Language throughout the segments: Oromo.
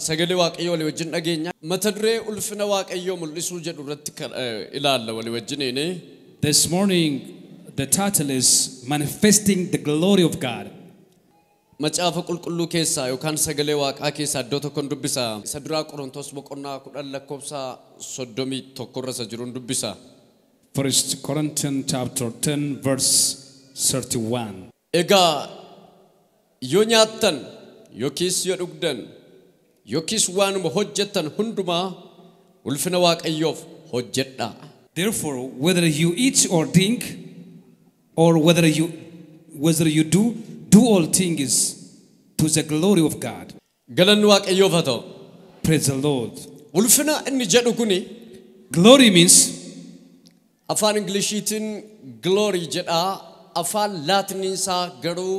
Sagalee Waaqayyoo walii wajjin dhageenya. Mata duree ulfina Waaqayyoo mul'isuu jedhu irratti ilaalla walii wajjiniini. This morning, the title is Manifesting the Glory of God. Macaafa qulqulluu keessaa yookaan sagalee Waaqaa keessaa iddoo tokkoon dubbisa. Isa duraa Qorontos boqonnaa 10 lakkoofsa 31 irra isa jiruun dubbisa. First Corinthians chapter 10 verse 31. Egaa yoo nyaattan yookiis yoo dhugdan yookiis waanuma hojjettan hundumaa ulfina Waaqayyoof hojjedhaa. Therefore, whether you eat or drink, or whether you do all things to the glory of God. Galanni Waaqayyoof haa ta'u. Praise the Lord. Ulfina inni jedhu kuni Glory means afaan Ingiliishiitiin glory jedhaa, afaan Laatiniinsaa garuu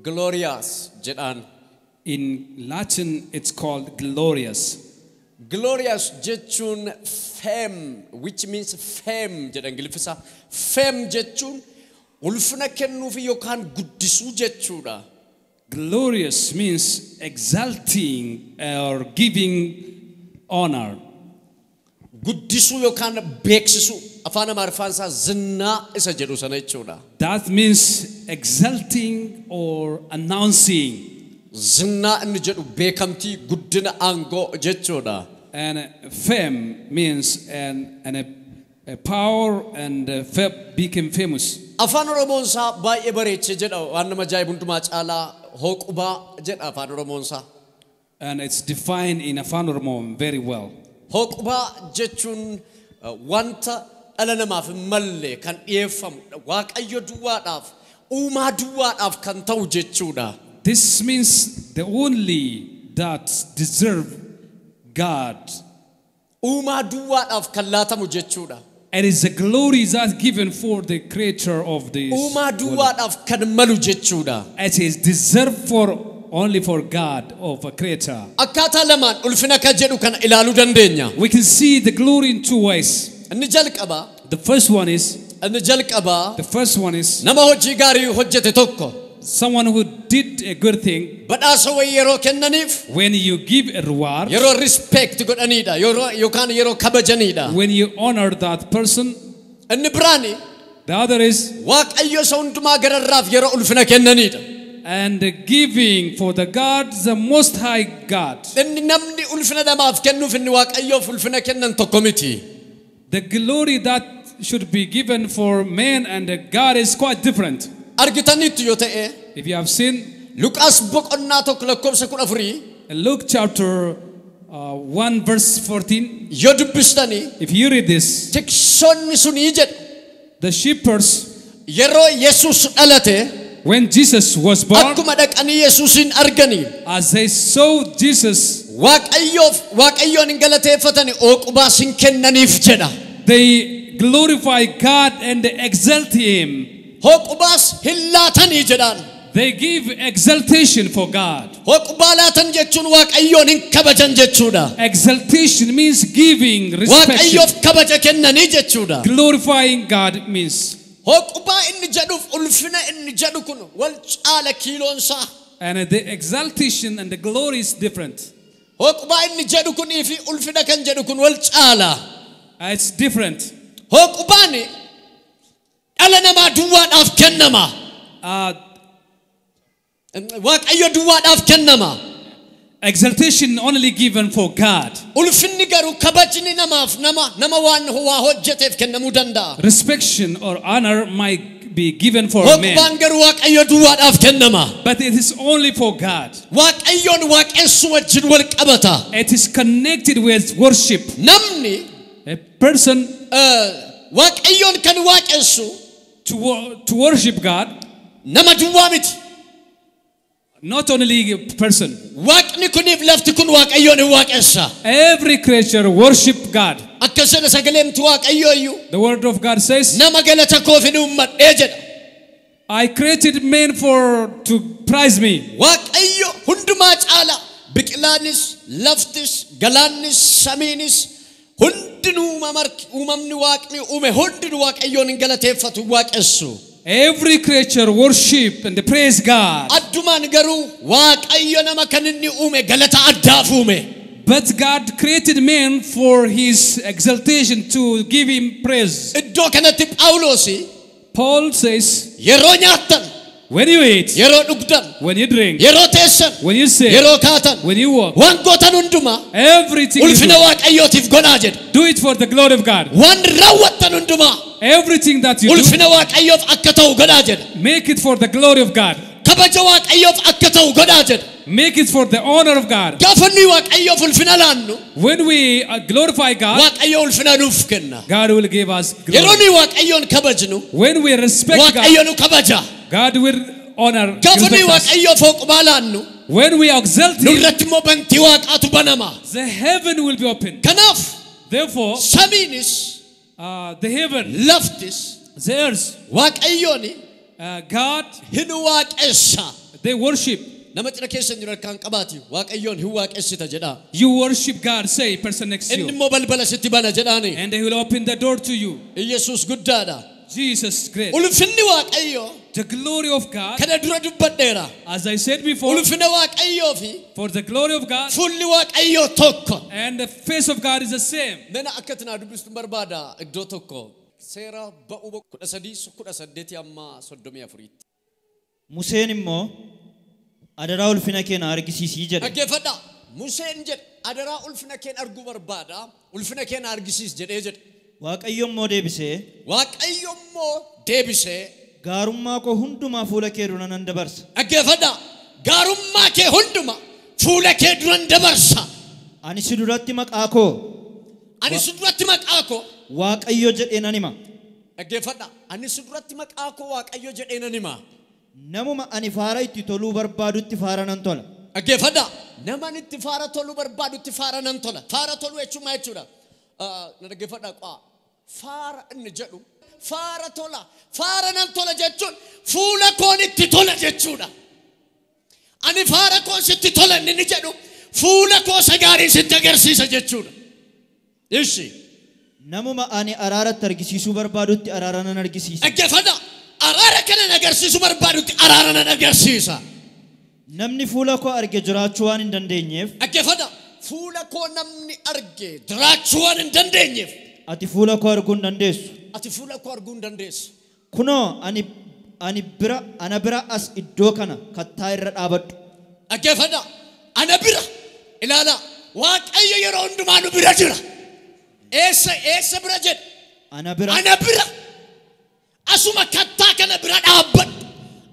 glorious jedhaan. In Latin it's called glorious. Glorious jechuun fame, which means fame jedha Ingiliffisaa. Fame jechuun ulfina kennuufi yookaan guddisuu jechuudha. Glorious means exalting or giving honor. Guddisuu yookaan beeksisuu, afaan Amaariffaan isaa zinnaa isa jedhu sana jechuudha. That means exalting or announcing. Zinnaa inni jedhu beekamtii, guddina, aangoo jechuudha. And fame means and a power and became famous. Afaan Oromoon isaa baay'ee bareechee jedha, waan nama ajaa'ibu hundumaa caalaa hooqubaa jedha afaan Oromoon isaa. And it's defined in Afaan Oromo very well. Hooqubaa jechuun wanta dhala namaaf hin malle kan dhiyeeffamu, Waaqayyo duwwaadhaaf, uumaa duwwaadhaaf kan ta'u jechuudha. This means the only that deserve God. Uumaa duwwaadhaaf kan laatamu jechuudha. It is the glory that given for the creator of this Uumaa world. Duwwaadhaaf kan malu jechuudha. It is deserved for only for God of a creator. Akkaataa lamaan ulfina kan jedhu kana ilaaluu dandeenya. We can see the glory in two ways. Inni jalqabaa The first one is inni jalqabaa the first one is nama hojii gaarii hojjete tokko someone who did a good thing. Badhaasa wayii yeroo kennaniif, When you give a reward, yeroo respect godhaniidha, yeroo yookaan yeroo kabajaniidha. When you honor that person, Inni biraani the other is Waaqayyo isa hundumaa gararraaf yeroo ulfina kennaniidha. And giving for the God, the Most High God. Inni namni ulfina namaaf kennuuf inni Waaqayyoof ulfina kennan tokko miti. The glory that should be given for man and the God is quite different. Argitaniittu yoo ta'e, If you have seen Luqaas boqonnaa 1 lakkoofsa 14 in Luke chapter 1 verse 14, yoo dubbistanii, if you read this, tiksoonni sunii jedhu the shepherds, yeroo Yesuus dhalate when Jesus was born, akkuma dhaqanii Yesuusin arganii as they saw Jesus, Waaqayyoof Waaqayyoon hin galateeffatani, ooqubaas hin kennaniif jedha. They glorify God and they exalt Him. Hooqubaas hin laatanii jedhaan. They give exaltation for God. Hooqubaa laatan jechuun Waaqayyoon hin kabajan jechuudha. Exaltation means giving respect. Waaqayyoof kabaja kennanii jechuudha. Glorifying God means. Hooqubaa inni jedhuuf ulfina inni jedhu kun wal caala kiiloonsaa. And the exaltation and the glory is different. Hooqubaa inni jedhu kunii fi ulfina kan jedhu kun wal caala. It's different. Hooqubaan dhala namaa duwwaadhaaf kennama. Waaqayyo duwwaadhaaf kennama. Exaltation only given for God. Ulfinni garuu, kabajni namaaf, nama nama waan waa hojjeteef kennamuu danda'a. Respection or honor might be given for man, Hooqubaan garuu Waaqayyo duwwaadhaaf kennama. But it is only for God. Waaqayyoon waaqessuu wajjin wal qabata. It is connected with worship. Namni A person Waaqayyoon kan waaqessu to worship God, nama duwwaa miti. Not only a person. Waaqni kuniif lafti kun Waaqayyoon hin waaqessa. Every creature worship God. Akkas jedha sagaleemti Waaqayyoo iyyuu. The word of God says, Nama galata koof hin uummadhee jedha. "I created man for to praise me." Waaqayyo hundumaa caala, biqilaanis, laftis, galaannis, samiinis hundinuu, uumamni Waaqni uume hundinuu Waaqayyoon hin galateeffatu, waaqessu. Every creature worship and praise God. Addumaan garuu Waaqayyo nama kan inni uume galata addaaf uume. But God created man for his exaltation, to give him praise. Iddoo kanatti Phaawulos Paul says, yeroo nyaattan, when you eat, yeroo dhugdan, when you drink, yeroo teessan, when you sit, yeroo kaatan, when you walk, waan gootan hundumaa everything you ulfina do, Waaqayyootiif godhaa jedha. do it for the glory of God. Waan raawwattan hundumaa Everything that you do, ulfina Waaqayyoof akka ta'u godhaa jedha. make it for the glory of God. Kabaja Waaqayyoof akka ta'u godhaa jedha. Make it for the honor of God. Gaafa nuyi Waaqayyoof ulfina laannu, When we glorify God, Waaqayyo ulfina nuuf kenna. God will give us Yeroo glory. nuyi Waaqayyoon kabajnu, When we respect God, Waaqayyo nu kabaja. God will honor Gaafa nuyi respect us. Waaqayyoof hooqubaa laannu, When we exalt Him, nurratti immoo bantii Waaqaatu banama. the heaven will be open. Kanaaf Therefore, samiinis the heaven, laftis the earth, Waaqayyoon God, hin waaqessa. they worship. Nama cina keessan jiru harkaan qabaati Waaqayyoon hin waaqessita jedhaa. You worship God, say person next to Inni you. immoo balbala sitti bana jedhaani. And He will open the door to you. Iyyasuus guddaadha. Jesus is great. Ulfinni Waaqayyoo The glory of God, kana dura dubbadheera. as I said before, Ulfina Waaqayyoo fi for the glory of God fuulli Waaqayyoo tokko. and the face of God is the same. Nana akka itti naa dubbistu barbaada iddoo tokko. Seera ba'uu 13 18 amma 34. Museen immoo adaraa ulfina kee na argisiisii jedhe. Dhaggeeffadhaa. Museen jedhe adaraa ulfina keen arguu barbaada. Ulfina kee na argisiis jedhee jedhe. Waaqayyo immoo deebisee Waaqayyo immoo deebisee gaarummaa koo hundumaa fuula kee dura nan dabarsa. dhaggeeffadhaa. Gaarummaa kee hunduma fuula kee duran dabarsa. Ani si duratti maqaa koo Ani si duratti maqaa koo Waaqayyo jedhee nan hima. dhaggeeffadhaa. Ani si duratti maqaa koo Waaqayyo jedhee nan hima. Namuma ani faara itti toluu barbaadutti faara nan tola. Dhaggeeffadhaa. Nama ani itti faara toluu barbaadutti faara nan tola. Faara toluu jechuun maal jechuudha? Na dhaggeeffadhaa qaa. Faara inni jedhu faara tola. Faara nan tola jechuun fuula koon itti tola jechuudha. Ani faara koon sitti tola inni ni jedhu fuula koo isa gaarii sitti agarsiisa jechuudha. Ishi. Namuma ani araaratti argisiisuu barbaadutti araara nan argisiisa. Dhaggeeffadhaa. Araara kana agarsiisuu barbaadutti araara nan agarsiisa. Namni fuula koo arge jiraachuu waan hin dandeenyeef Dhaggeeffadhaa. Fuula koo namni arge jiraachuu waan hin dandeenyeef ati fuula koo arguu hin dandeessu. ati fuula koo arguu hin dandeessu. Kunoo ani ani bira ana bira as iddoo kana kattaa irra dhaabadhu. Dhaggeeffadhaa. Ana bira ilaalaa. Waaqayyo yeroo hundumaa nu bira jira. Eessa eessa bira jedhe? Ana bira Ana bira. Asuma kattaa kana bira dhaabbadhu.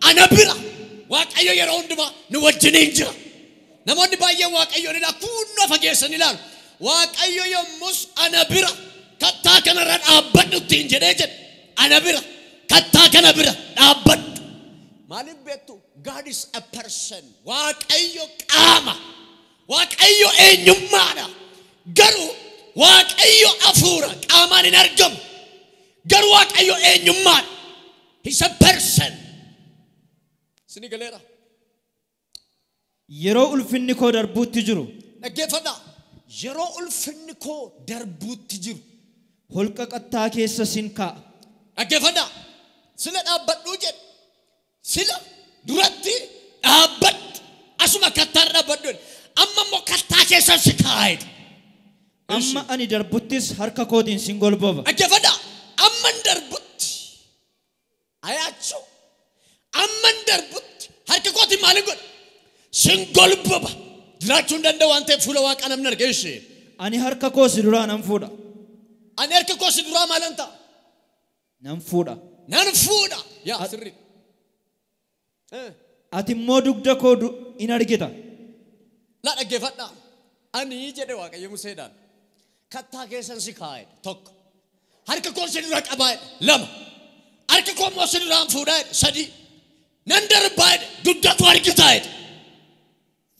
Ana bira. Waaqayyo yeroo hundumaa nu wajjiniin jira. Namoonni baay'een Waaqayyoon ilaalu kunnoo fageessan ilaalu. Waaqayyo yommus ana bira kattaa kanarra dhaabbadhu ittiin jedhee jedhe. Ana bira kattaa kana bira dhaabbadhu. Maaliif beektu? God is a person. Waaqayyo qaama. Waaqayyo eenyummaadha. Garuu Waaqayyo hafuura qaamaan hin argamu. Garuu Waaqayyo eenyummaadha. He's a person. Sini galeera. Yeroo ulfinni koo darbuutti jiru Dhaggeeffadhaa. Yeroo ulfinni koo darbuutti jiru. holqa kattaa keessa sin kaa'a. Dhaggeeffadhaa. Sila dhaabbadhuu jedhe. Sila duratti dhaabbadhu. Asuma kattaan dhaabbadhu jedhe. Amma immoo kattaa keessa si kaa'edha. Amma ani darbuttis harka kootiin sin golboba. Dhaggeeffadhaa. Amma hin darbutti. Ayaachuu. Amma hin darbutti harka kootiin maaliin godha? Sin golboba. Jiraachuu hin danda'u waan ta'eef fuula Waaqaa namni arge ishee. Ani harka koo si duraa nan fuudha. Ani harka koo si duraa maalan ta'a? Nan fuudha. Nan fuudha. Yaa sirrii. Ati immoo dugda koo in argita. La dhaggeeffadhaa. Ani jedhe Waaqayyo Museedhaan. Kattaa keessan si kaa'edha tokko. Harka koo si dura qabaa'edha lama. Harka koo immoo si duraan fuudhaa'edha sadi. Nan darbaa'edha dugdatu argitaa'edha.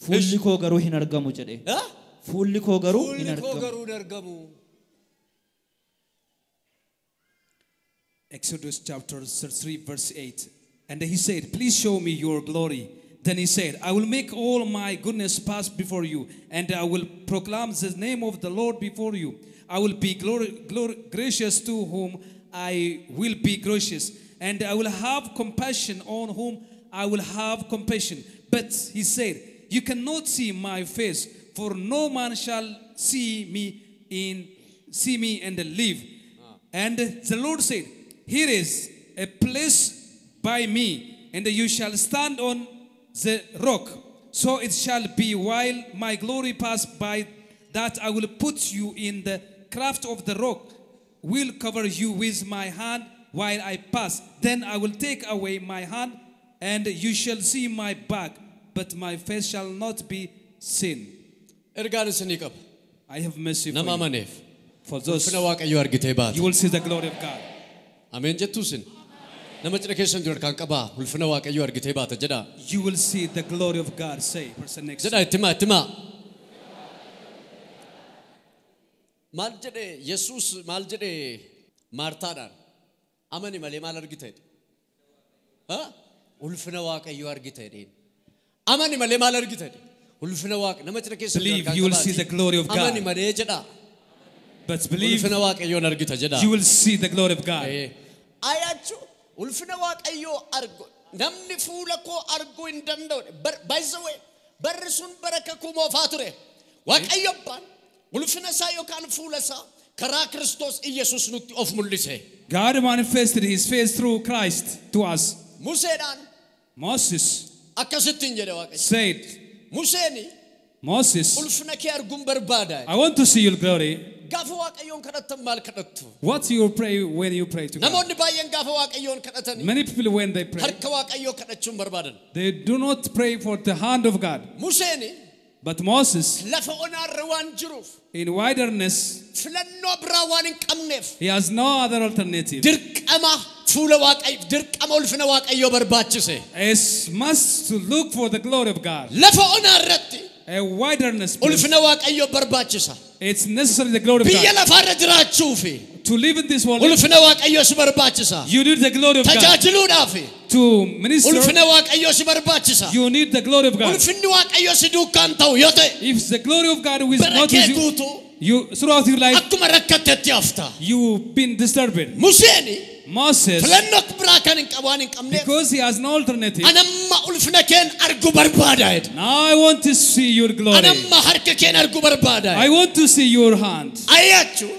Fuulli koo garuu hin argamu jedhe. Fuulli koo garuu hin Fuulli koo argamu. garuu hin argamu. Exodus chapter 3 verse 8. And he said, please show me your glory. Then he said, I will make all my goodness pass before you, and I will proclaim the name of the Lord before you. I will be gracious to whom I will be gracious, and I will have compassion on whom I will have compassion. But he said, you cannot see my face, for no man shall see me and live. And the Lord said, here is a place by me, and you shall stand on the rock. So it shall be while my glory pass by that I will put you in the craft of the rock, will cover you with my hand while I pass. Then I will take away my hand, and you shall see my back, but my face shall not be seen. I have mercy for you. For those, you will see the glory of God. Amen. You will see the glory of God. Say, person next. Jesus maal jedhe Maartaadhaan amani malee maal argite jedhe? Ha? Ulfina Waaqayyoo argite jedheen. Amani malee maal argite jedhe? Ulfina Waaqa nama cina keessa Believe you will see the glory of God. Amani malee jedha. But believe ulfina Waaqayyoon argita jedha. You will see the glory of God. Ayachu ulfina Waaqayyoo argu namni fuula koo arguu hin danda'u. By the way, barri sun bara kakuu moofaa ture. Waaqayyo abbaan ulfina isaa yookaan fuula isaa karaa Kiristoos Iyesuus nutti of mul'ise. God manifested his face through Christ to us. Museedhaan Moses akkasittiin jedhe Waaqayyo. said, Museeni Moses, ulfina kee arguun barbaada. I want to see your glory. Gaafa Waaqayyoon kadhattan maal kadhattu? What you pray when you pray to God? Namoonni baay'een gaafa Waaqayyoon kadhatanii Many people when they pray, harka Waaqayyoo kadhachuun barbaadan. they do not pray for the hand of God. Museeni But Moses, lafa onaarra waan jiruuf in wilderness, filannoo biraa waan hin qabneef he has no other alternative. dirqama fuula Waaqayyo dirqama ulfina Waaqayyoo barbaachise. It's must to look for the glory of God. Lafa onaarratti A wilderness place. ulfina Waaqayyoo barbaachisa. It's necessary the glory of Biyya God. lafaarra jiraachuufi To live in this world, ulfina Waaqayyoo si barbaachisa. you need the glory of God. Tajaajiluudhaaf To minister, ulfina Waaqayyoo si barbaachisa. you need the glory of God. Ulfinni Waaqayyoo si duukaan ta'u yoo ta'e If the glory of God is bara not kee with you, guutuu you throughout your life, akkuma rakkattetti hafta. you've been disturbed. Museeni Moses, filannoo biraa kan hin qabu waan hin qabneef because he has no alternative, anamma ulfina keen argu barbaada jedhe. now I want to see your glory. Anamma harka keen argu barbaada I jedhe. want to see your hand. Ayyachu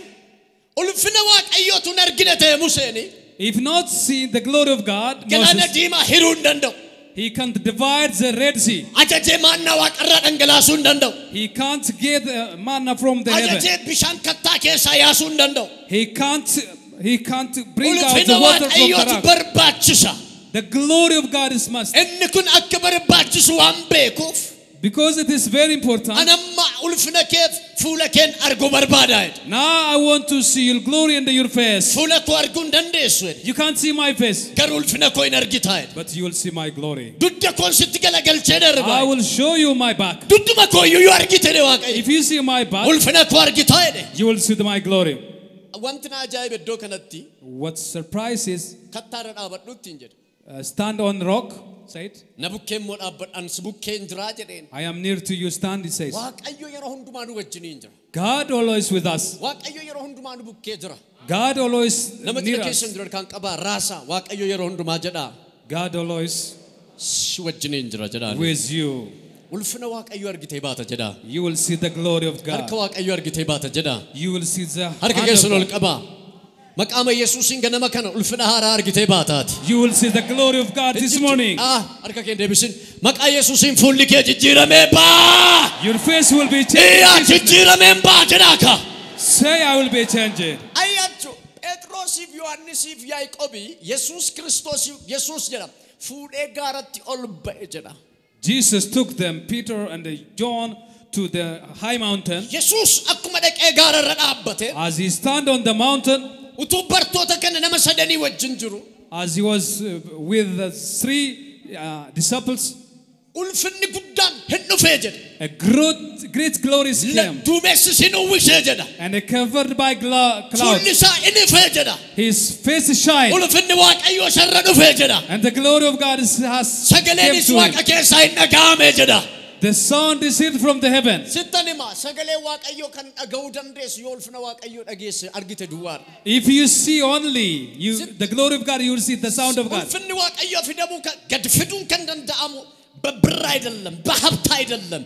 ulfina Waaqayyootu hin argine ta'e Museeni If not seeing the glory of God, galaana Moses, diimaa hiruu hin danda'u. he can't divide the Red Sea. Ajajee maannaa waaqarraa dhangalaasuu hin danda'u. He can't get manna from the heaven. Ajajee bishaan kattaa keessaa yaasuu hin danda'u. He can't bring out Ulfina the water from the Waaqayyootu rock. barbaachisa. The glory of God is must. Inni kun akka barbaachisu waan beekuuf Because it is very important. anamma ulfina kee fuula keen arguu barbaada jedhe. Now I want to see your glory in your face. Fuula koo arguu hin dandeessu jedhe. You can't see my face, Garuu ulfina koo hin argita jedhe. but you will see my glory. Dugda koon sitti galagalchee darba. I will show you my back. Dudduma koo iyyuu yoo argite jedhe Waaqayyo. If you see my back, Ulfina koo argita jedhe. you will see my glory. Wanti na ajaa'ibe iddoo kanatti What surprises, kattaarra dhaabadhu ittiin jedhe. stand on rock, say it. Na bukkee immoo dhaabbadhaan si bukkeen jiraa jedheen. I am near to you, stand, he says. Waaqayyo yeroo hundumaa nu wajjiniin jira. God always with us. Waaqayyo yeroo hundumaa nu bukkee jira. God always Nama near cina us. keessan jiru kan qabaa raasaa Waaqayyo yeroo hundumaa jedhaa. God always Si wajjiniin jira jedhaa. with you. Ulfina Waaqayyo argitee baata jedhaa. You will see the glory of Harka God. Waaqayyo argitee baata jedhaa. You will see the Harka hand of keessan ol God. qabaa. Maqaama Yesuusiin ganama kana ulfina haaraa argitee baataati. You will see the glory of God this morning. Ah, harka kee hin deebisin. Maqaa Yesuusiin fuulli kee jijjiiramee baa. Your face will be Iyyaa changed. jijjiirameen baa jedhaa ka. Say, I will be changed. Ayyachu Phexrosiif Yohannisiif Yaaqoobii Yesuus Kiristoos Yesuus jedha fuudhee gaaratti ol ba'e jedha. Jesus took them, Peter and John, to the high mountain. Yesuus akkuma dhaqee gaararra dhaabbate As he stand on the mountain, utuu bartoota kana nama sadanii wajjin jiru as he was with the three disciples, ulfinni guddaan hin dhufee jedha. a great, great glory came Duumessi sin uwwisee jedha. and covered by Fuulli clouds. isaa in ifee jedha. His face shined, Ulfinni Waaqayyoo isarra dhufee jedha. and the glory of God has came Sagaleenis to him. Waaqa keessaa hin dhaga'ame jedha. The sound is heard from the heaven. Sittan hima sagalee Waaqayyoo kan dhaga'uu dandeessu yoo ulfina Waaqayyoo dhageesse argite duwwaadha. If you see only you, the glory of God, you will see the sound of God. Ulfinni Waaqayyoo fidamuu kan gad fiduun kan danda'amu በብር አይደለም፣ በሀብት አይደለም፣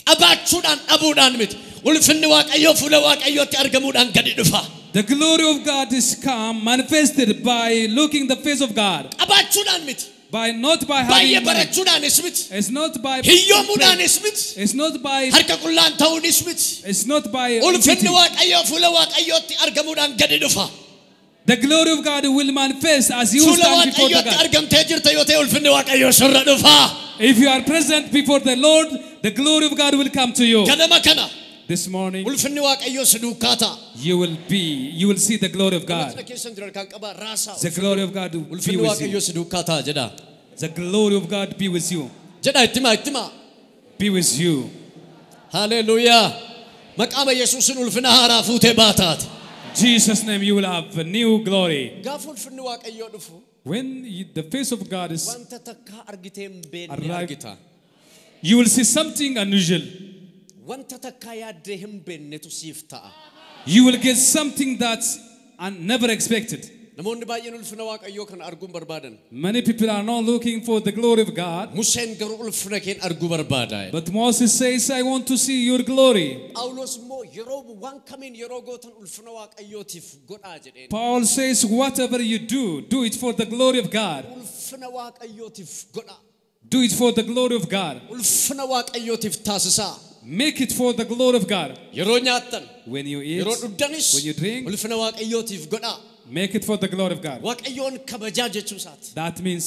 Qabaachuudhaan dhabuudhaan miti. Ulfinni Waaqayyoo fuula Waaqayyootti argamuudhaan gadi dhufa. The glory of God is come manifested by looking the face of God. Qabaachuudhaan miti. By not by Baay'ee having money. barachuudhaanis miti. It's not by Hiyyoomuudhaanis miti. It's not by Harka qullaan ta'uunis miti. it's not by Ulfinni pity. Waaqayyoo fuula Waaqayyootti argamuudhaan gadi dhufa. The glory of God will manifest as you Fuula stand before the Waaqayyootti God. argamtee jirta yoo ta'e ulfinni Waaqayyoo sirra dhufa. If you are present before the Lord, the glory of God will come to you. Ganama kana This morning ulfinni Waaqayyoo si duukaa ta'a. you will see the glory of Kana God. keessan jiran kan qabaa raasaa. The glory of God will be Ulfinni with you. Waaqayyoo si duukaa ta'a jedha. The glory of God be with you. Jedha itti himaa itti himaa. Be with you. Haleluuyaa. Maqaama Yesuusin ulfina haaraa fuutee baataati. Jesus' name you will have a new glory. Gaafa ulfinni Waaqayyoo dhufu When the face of God is wanta takkaa argitee hin beekne Arrive. argita. you will see something unusual. Wanta takkaa yaaddee hin beeknetu siif ta'a. You will get something that's never expected. Namoonni baay'een ulfina Waaqayyoo kana arguu hin barbaadan. Many people are not looking for the glory of God. Museen garuu ulfina keen arguu barbaada. But Moses says, I want to see your glory. Phaawulos immoo yeroo waan kamiin yeroo gootan ulfina Waaqayyootiif godhaa jedheen. Paul says, whatever you do, do it for the glory of God. Ulfina Waaqayyootiif godhaa. Do it for the glory of God. Ulfina Waaqayyootiif taasisaa. Make it for the glory of God. Yeroo nyaattan, When you eat, yeroo dhugdanis when you drink, ulfina Waaqayyootiif godhaa. make it for the glory of God. Waaqayyoon kabajaa jechuu isaati. That means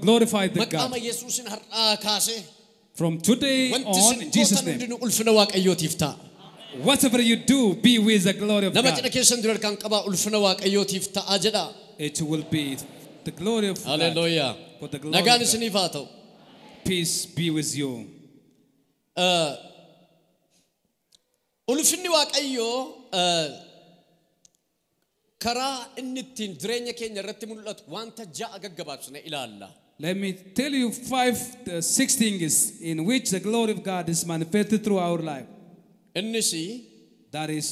glorify the Maqaama God. Yesuusin har'aa kaasee From today wanti on, isin in Jesus' gootan name, hundinuu ulfina Waaqayyootiif ta'a. whatever you do, be with the glory of Nama cina God. keessan dura kan qabaa ulfina Waaqayyootiif ta'a jedha. It will be the glory of God. Haleluuyaa. For the glory Nagaan of God. isiniif haa ta'u. Peace be with you. Ulfinni Waaqayyoo karaa inni ittiin jireenya keenya irratti mul'atu wanta ja'a gaggabaabsine ilaalla. Let me tell you 6 things in which the glory of God is manifested through our life. Innis That is,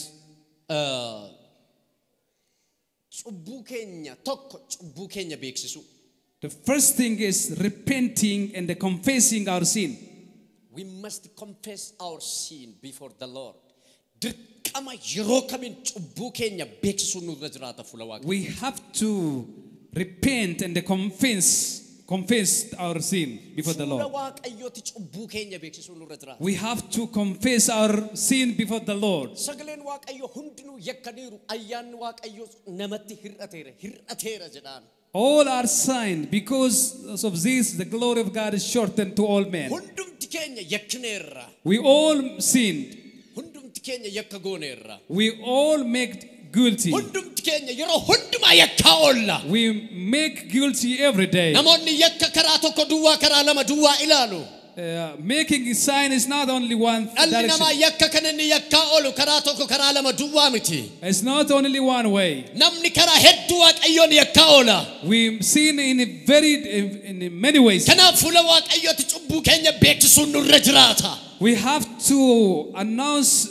cubbuu keenya tokko cubbuu keenya beeksisuu. the first thing is repenting and confessing our sin. We must confess our sin before the Lord. Dirqama yeroo kamiin cubbuu keenya beeksisuu nurra jiraata fuula Waaqayyoo. We have to repent and confess our sin before the Fuula Lord. Waaqayyooti cubbuu keenya beeksisuu nurra jiraata. We have to confess our sin before the Lord. Sagaleen Waaqayyoo hundinuu yakkaniiru ayyaanni Waaqayyoo namatti hir'ateera hir'ateera jedhaan. All are sinned. Because of this, the glory of God is shortened to all men. Hundumti keenya yakkineerra. We all sinned. Hundumti keenya yakka gooneerra. We all make guilty. Hundumti keenya yeroo hundumaa yakkaa oolla. We make guilty every day. Namoonni yakka karaa tokko duwwaa karaa lama duwwaa ilaalu. Making a sign is not only one Dhalli namaa direction. yakka kan inni yakkaa oolu karaa tokko karaa lama duwwaa miti. It's not only one way. Namni karaa hedduu Waaqayyoon yakkaa oola. We sin in a very in many ways. Kanaaf fuula Waaqayyootti cubbuu keenya beeksisuun nurra jiraata. We have to announce,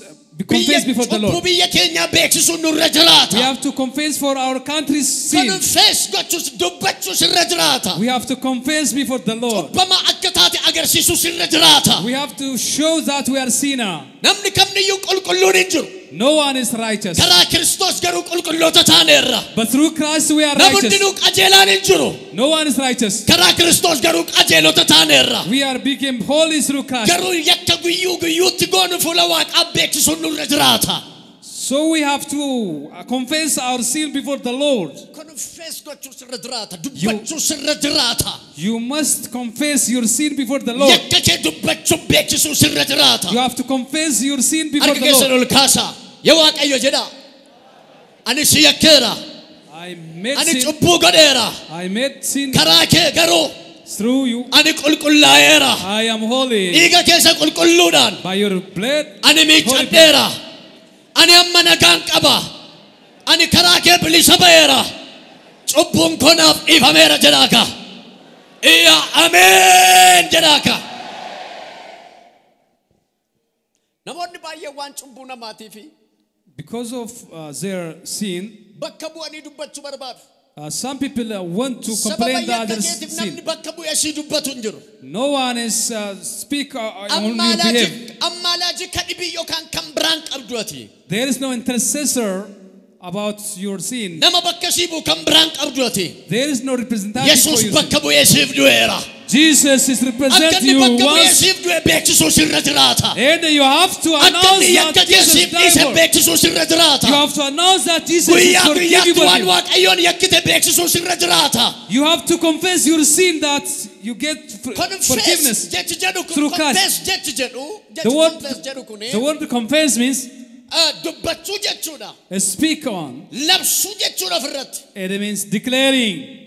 confess before the Cubbuu Lord. biyya keenyaa beeksisuun nurra jiraata. We have to confess for our country's sin. Confess gochuus dubbachuus irra jiraata. We have to confess before the Lord. Cubbamaa akka taate agarsiisuus irra jiraata. We have to show that we are sinner. Namni kamniyyuu qulqulluun hin jiru. No one is righteous. Karaa Kiristoos garuu qulqulloota taaneerra. But through Christ we are Namni righteous. hundinuu qajeelaan hin jiru. No one is righteous. Karaa Kiristoos garuu qajeelota taaneerra. We are became holy through Christ. Garuu yakka guyyuu guyyuutti goonu fuula Waaqaa beeksisuun nurra jiraata. So we have to confess our sin before the Lord. Confess gochuus irra jiraata. Dubbachuus irra jiraata. You must confess your sin before the Lord. Yakka kee dubbachuun beeksisuus irra jiraata. You have to confess your sin before Harka the keessan Lord. ol kaasaa. Yaa Waaqayyo jedhaa. Ani si yakkeera. I made Ani sin. cubbuu godheera. I made sin Karaa kee garuu through you. ani qulqullaa'eera. I am holy Dhiiga keessa qulqulluudhaan by your blood. ani miiccadheera. Ani amma nagaan qaba. Ani karaa kee bilisa ba'eera. Cubbuun koo naaf dhiifameera jedhaaka. Iyya ameen jedhaaka. Namoonni baay'een waan cubbuu namaatii fi Because of their sin, bakka bu'anii dubbachuu barbaadu. Some people want to Sababa complain the yakka others' keetiif namni sin. bakka bu'ee sii dubbatu hin jiru. No one is speak on your behalf. Ammaalaaji ka dhibii yookaan kan biraan qabdu ati. There is no intercessor about your sin. Nama bakka sii bu'u kan biraan qabdu ati. There is no representative for Yesuus your sin. bakka bu'ee siif du'eera. Jesus is Akka represent inni you bakka bu'ee once, siif du'e beeksisuu sirra jiraata. and you have to Akka announce inni that yakka kee Jesus siif died dhiise for. beeksisuu sirra You jiraata. have to announce that Jesus is Guyyaa forgiving guyyaatti waan you. Waaqayyoon yakkite beeksisuu sirra jiraata. You have to confess your sin that you get Confess forgiveness. jechi jedhu kun Through Christ. confess jechi jedhu The jechi word, confess jedhu kuni the word confess means dubbachuu jechuudha. speak on. Labsuu jechuudha ofirratti. It means declaring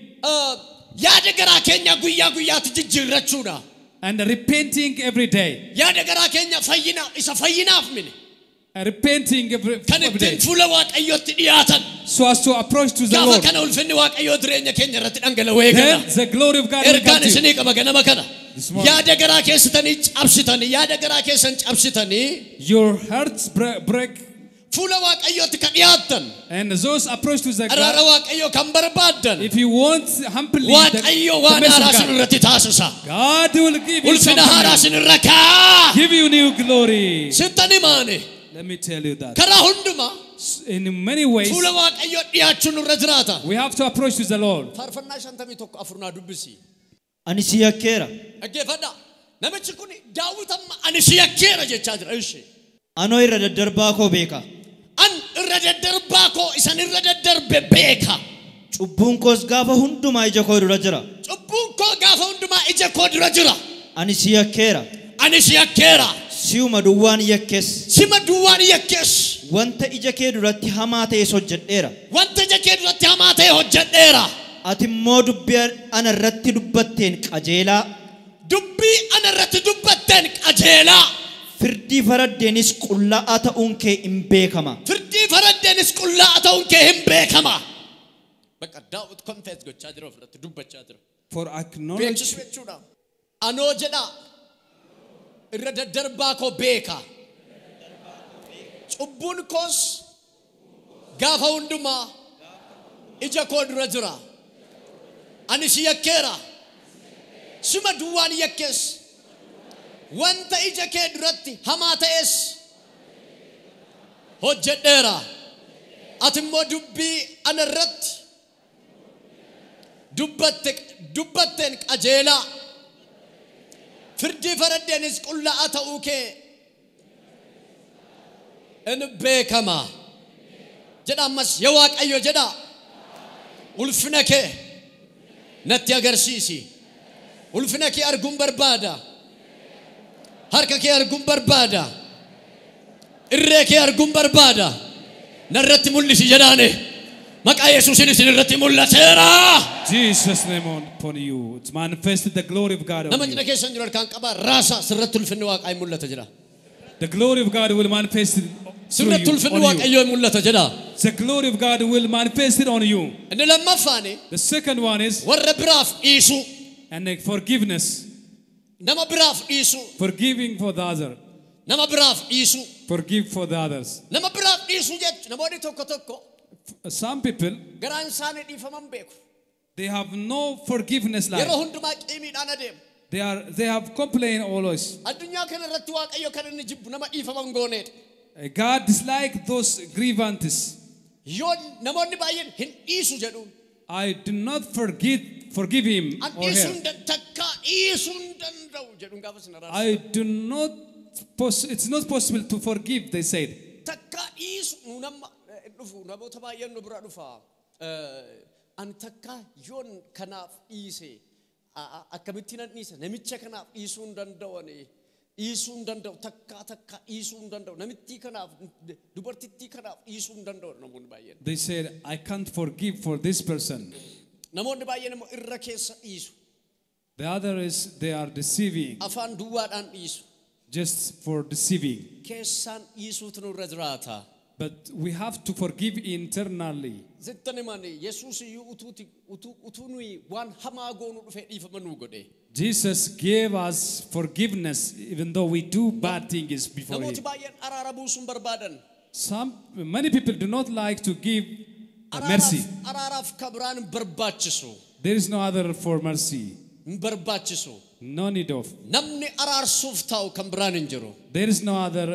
Yaada garaa keenya guyyaa guyyaatti jijjiirrachuudha. and repenting every day. Yaada garaa keenya fayyina isa fayyinaaf mini. And repenting Kan every ittiin day. fuula Waaqayyootti dhiyaatan. So as to approach to the Gaafa Lord. kana ulfinni Waaqayyoo jireenya keenya irratti dhangala'uu eegala. Then the glory of God will Ergaan come to you. isinii qaba ganama kana. This morning. Yaada garaa keessatanii cabsitanii yaada garaa keessan cabsitanii Your hearts break, fuula Waaqayyootti kan dhiyaattan and those approach to the araara God. Waaqayyoo kan barbaaddan If you want humbly Waaqayyo the waan mercy haaraa of sin God, irratti taasisa. God will give you Ulfina haaraa something sin irra kaa'a. new. Give you new glory. Sittan himaane Let me tell you that. karaa hundumaa In many ways, fuula Waaqayyoo dhiyaachuun nurra jiraata. we have to approach to the Lord. Faarfannaa 51 naa dubbisi. Ani si yakkeera. Dhaggeeffadhaa. Namichi kun Daawit amma ani si yakkeera jechaa jira. Ishee. Anoo irra daddarbaa koo beeka. An irra daddarbaa koo isan irra daddarbe beeka. Cubbuun koos gaafa hundumaa ija koo dura jira. Cubbuun koo gaafa hundumaa ija koo dura jira. Ani si yakkeera. Ani si yakkeera. Si'uma duwwaan yakkees. Sima duwwaan yakkees. Wanta ija kee duratti hamaa ta'es hojjedheera. Wanta ija kee duratti hamaa ta'e hojjedheera. Ati immoo dubbii ana irratti dubbatteen qajeelaa. Dubbii ana irratti dubbatteen qajeelaa. Firdii faraddeenis qullaa'aa ta'uun kee hin beekama. Firdii faraddeenis qullaa'aa ta'uun kee hin beekama. Bakka Daawit confess gochaa jira ofirratti dubbachaa jira. For acknowledge Beeksisuu jechuudha. Anoo jedhaa irra daddarbaa koo beeka. Cubbuun koos gaafa hundumaa ija koo dura jira. Ani si yakkeera. Sima duwwaan yakkees. Wanta ija kee duratti hamaa ta'es hojjedheera. Ati immoo dubbii ana irratti dubbatteen qajeelaa. Firdii faraddeenis qullaa'aa ta'uu kee in beekama. Jedha ammas yaa Waaqayyo jedha. Ulfina kee natti agarsiisi. Ulfina kee arguun barbaada. Harka kee arguun barbaada. Irree kee arguun barbaada. Narratti mul'isi jedhaane. Maqaa Yesuusin isin irratti mul'ateera. Jesus' name upon you. It's manifested the glory of God on Nama you. cina keessan jiru harkaan qabaa raasaa sirratti ulfinni Waaqaa hin mul'ata jedha. The glory of God will manifest it through Sirratti you, ulfinni on you. Waaqayyoo hin mul'ata jedha. The glory of God will manifest it on you. Inni lammaffaani The second one is warra biraaf dhiisuu. and the forgiveness, Nama biraaf dhiisuu. forgiving for the other, Nama biraaf dhiisuu. forgive for the others. Nama biraaf dhiisuu jechuun namoonni tokko tokko Some people, garaan isaanii dhiifaman beeku. they have no forgiveness Yeroo life. hundumaa qiimiidhaan adeemu. They have complained always. Addunyaa kana irratti Waaqayyo kan inni jibbu nama dhiifaman gooneedha. God dislike those grievances. Yoo namoonni baay'een hin dhiisu jedhu. I do not forgive him An or dhiisuu her. hin takkaa dhiisuu hin danda'u jedhuun gaafa sin araarsu. I do not. It's not possible to forgive, they said. Takkaa dhiisu nu nama dhufu namoota baay'een nu bira dhufa. An takkaa yoon kanaaf dhiise akkamitti nan dhiisa namicha kanaaf dhiisuu hin danda'u ani dhiisuu hin danda'u takkaa takkaa dhiisuu hin danda'u namittii kanaaf dubartittii kanaaf dhiisuu hin danda'u namoonni baay'een. They said, I can't forgive for this person. Namoonni baay'een immoo irra keessa dhiisu. The other is they are deceiving, Afaan duwwaadhaan dhiisu. just for deceiving. Keessaan dhiisuutu nurra jiraata. But we have to forgive internally. Sittan himani Yesuus iyyuu utuu nuyi waan hamaa goonuu dhufee dhiifama nuu godhe. Jesus gave us forgiveness even though we do bad things before Namooti him. baay'een araara buusuun barbaadan. Many people do not like to give mercy. Araaraaf kan biraan hin barbaachisu. There is no other for mercy. Hin barbaachisu. No need of. Namni araarsuuf taa'u kan biraan hin jiru. There is no other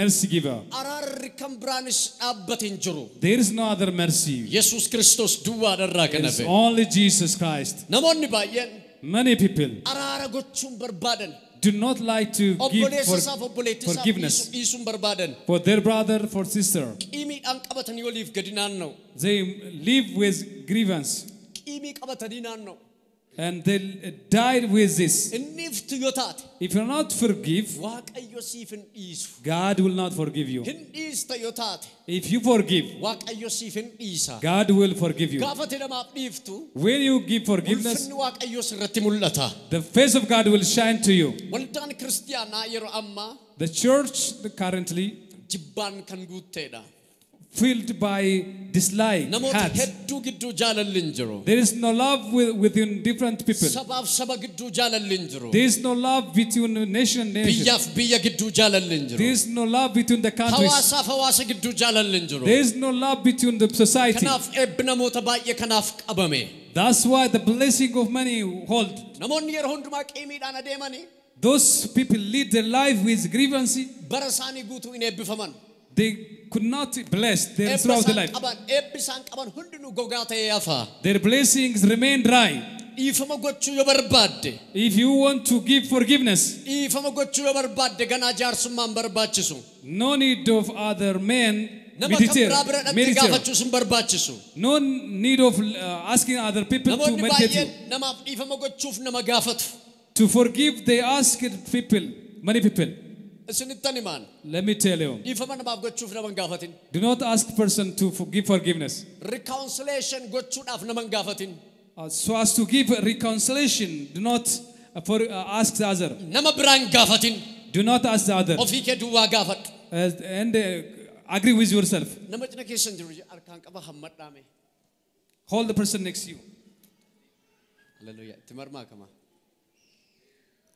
mercy giver. Araarri kan biraanis dhaabbate hin jiru. There is no other mercy. Yesuus Kiristoos duwwaadharraa kan It's hafe. only Jesus Christ. Namoonni baay'een Many people araara gochuun barbaadan. do not like to give Obboleessa isaaf obboleettii isaaf forgiveness dhiisuun barbaadan. for their brother, for sister. Qiimiidhaan qabatanii waliif gadi naanna'u. They live with grievance Qiimii qabatanii naanna'u. and they died with this. Inni iftu yoo taate If you not forgive, Waaqayyo siif hin dhiisu. God will not forgive you. Hin dhiista yoo taate If you forgive, Waaqayyo siif hin dhiisa. God will forgive you. Gaafa ati namaaf dhiiftu When you give forgiveness, ulfinni Waaqayyoo sirratti mul'ata. the face of God will shine to you. Waldaan kiristiyaanaa yeroo ammaa The church currently jibbaan kan guutteedha. filled by dislike, Namoota hate. hedduu gidduu jaalalli hin jiru. There is no love within different people. Sabaaf saba gidduu jaalalli hin jiru. There is no love between nation and nation. Biyyaaf biyya gidduu jaalalli hin There jiru. is no love between the countries. Hawaasaaf hawaasa gidduu jaalalli hin jiru. There is no love between the society. Kanaaf eebbi namoota baay'ee kanaaf qabame. That's why the blessing of many hold. Namoonni yeroo hundumaa qiimiidhaan adeemanii Those people lead their life with grievance. bara isaanii guutuu hin eebbifaman. They could not bless them Eebba throughout their isaan life. qaban eebbi isaan qaban hundinuu gogaa ta'ee hafa. Their blessings remain dry. Dhiifama gochuu yoo barbaadde If you want to give forgiveness, dhiifama gochuu yoo barbaadde ganaa jaarsummaan barbaachisu. no need of other men Nama kan biraa bira meditate, dhaqxee meditate. gaafachuus hin barbaachisu. No need of asking other people to Namoonni meditate baay'een you. namaaf dhiifama gochuuf nama gaafatu. To forgive, they ask people, many people. Isinittan himaan Let me tell you, dhiifama namaaf gochuuf nama hin gaafatin. do not ask person to forgive forgiveness. Reconciliation gochuudhaaf nama hin gaafatin. So as to give reconciliation, do not ask the other. Nama biraa hin gaafatin. Do not ask the other. Ofii kee duwwaa gaafadhu. And agree with yourself. Nama cina keessan jiru harkaan qaba hammadhaame. Hold the person next to you. Haleluuyaa. Itti marmaa kama.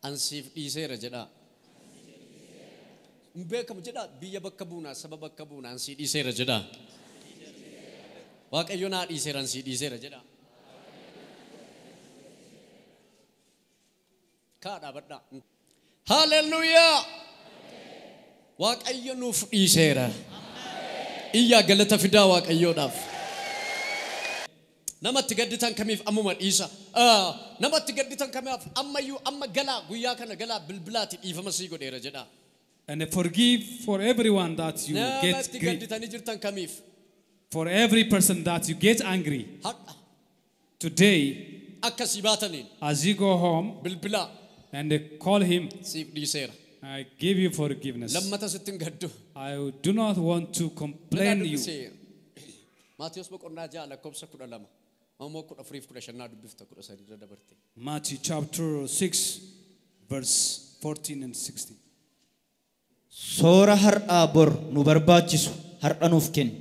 Ansiif dhiiseera jedhaa. Hin beekamu jedhaa biyya bakka buunaa saba bakka buunaa ansii dhiiseera jedhaa. Waaqayyo naa dhiiseera ansii dhiiseera jedhaa. Kaa dhaabadhaa. Haleluuyaa. Waaqayyo nuuf dhiiseera. Iyyaa galata fidaa Waaqayyoodhaaf. Namatti gadditan kamiif ammuma dhiisa. Namatti gadditan kamiif ammayyuu amma galaa guyyaa kana galaa bilbilaati dhiifama sii godheera jedhaa. And forgive for everyone that you get Namatti grief. gadditanii jirtan kamiif For every person that you get angry. har'a Today, akkasii baataniin as you go home bilbilaa and call him, siif dhiiseera. I give you forgiveness. Lammata sitti hin gaddu. I do not want to complain you. Maatiyos boqonnaa 6 lakkoofsa 12. Ammoo 14 fi 15 dubbifta 13 irra dabarte. Matthew chapter 6, verse 14 and 16. Soora har'aa bor nu barbaachisu har'a nuuf kenni.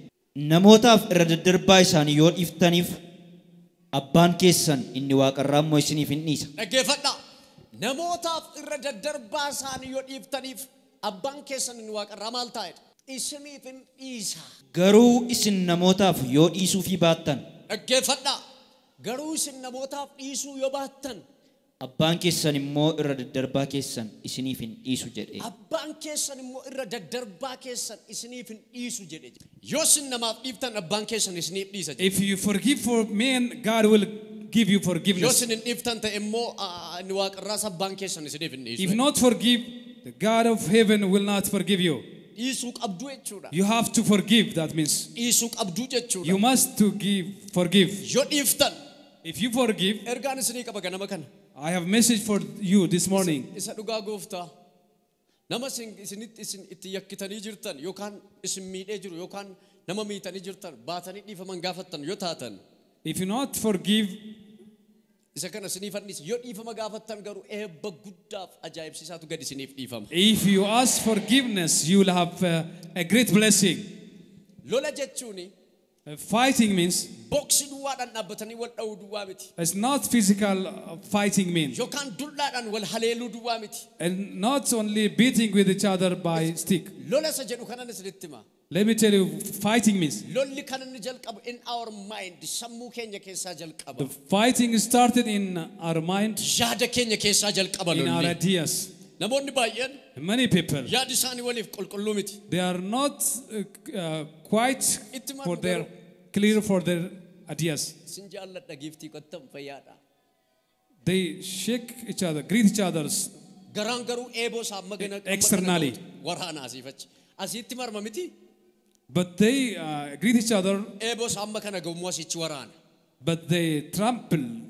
Namootaaf irra daddarbaa isaanii yoo dhiiftaniif abbaan keessan inni waaqarraa immoo isiniif hin dhiisa. Dhaggeeffadhaa. Namootaaf irra daddarbaa isaanii yoo dhiiftaniif abbaan keessan inni waaqarraa maal taa'edha? Isiniif hin dhiisa. Garuu isin namootaaf yoo dhiisuufii baattan Dhaggeeffadhaa. Garuu isin namootaaf dhiisuu yoo baattan abbaan keessan immoo irra daddarbaa keessan isiniif hin dhiisu jedhe. Abbaan keessan immoo irra daddarbaa keessan isiniif hin dhiisu jedhe. Yoo isin namaaf dhiiftan abbaan keessan isiniif dhiisa jedhe. If you forgive for men, God will give you Yoo forgiveness. isin hin dhiiftan ta'e immoo inni waaqarraas abbaan keessan isiniif hin dhiisu. If not forgive, the God of heaven will not forgive you. Dhiisuu qabduu jechuudha. You have to forgive, that means. Dhiisuu qabduu jechuudha. You must to give, forgive. Yoo dhiiftan If you forgive, ergaan isinii qaba ganama kana. I have message for you this morning. Isa dhugaa gooftaa. Nama isinitti isin itti yakkitanii jirtan yookaan isin miidhee jiru yookaan nama miitanii jirtan baatanii dhiifaman gaafattan yoo taatan If you not forgive, isa kana isiniif dhiisa. Yoo dhiifama gaafattan garuu eebba guddaaf ajaa'ibsiisaatu gad isiniif dhiifama. If you ask forgiveness, you will have a great blessing. Lola jechuuni Fighting means boksii duwwaadhaan dhaabbatanii wal dha'uu duwwaa miti. It's not physical fighting means. Yookaan dullaadhaan wal haleeluu duwwaa miti. And not only beating with each other by stick. Lola isa jedhu kanan isinitti hima. Let me tell you, fighting means. Lolli kan inni jalqabu in our mind sammuu keenya keessaa jalqaba. The fighting started in our mind. Yaada keenya keessaa jalqaba In our lolli. ideas. Namoonni baay'een Many people. yaadi isaanii waliif qulqulluu miti. They are not quite Itti for their clear for their ideas. Sin jaalladha giiftii qottan fayyaadha. They shake each other, greet each other. Garaan garuu eeboo isaa amma gana Externally. Waraana asiifachi. Asitti marma miti. But they greet each other. Eeboo isaa amma kana gommoo asichi waraana. But they trampled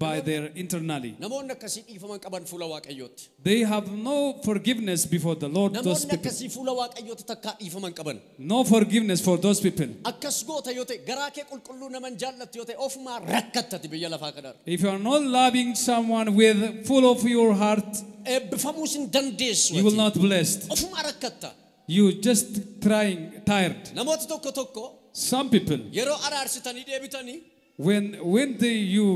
by their internally. Namoonni akkasii dhiifama qaban fuula Waaqayyootti. They have no forgiveness before the Lord. Those Namoonni people. akkasii fuula Waaqayyootti takkaa dhiifama qaban. No forgiveness for those people. Akkas goota yoo ta'e garaa kee qulqulluu naman jaallattu yoo ta'e ofumaa rakkattati biyya lafaa kanarra. If you are not loving someone with full of your heart, Eebbifamuus hin dandeessu. you will not blessed. Ofumaa rakkatta. You just trying tired. Namoota tokko tokko Some people, yeroo araarsitanii deebitanii when they you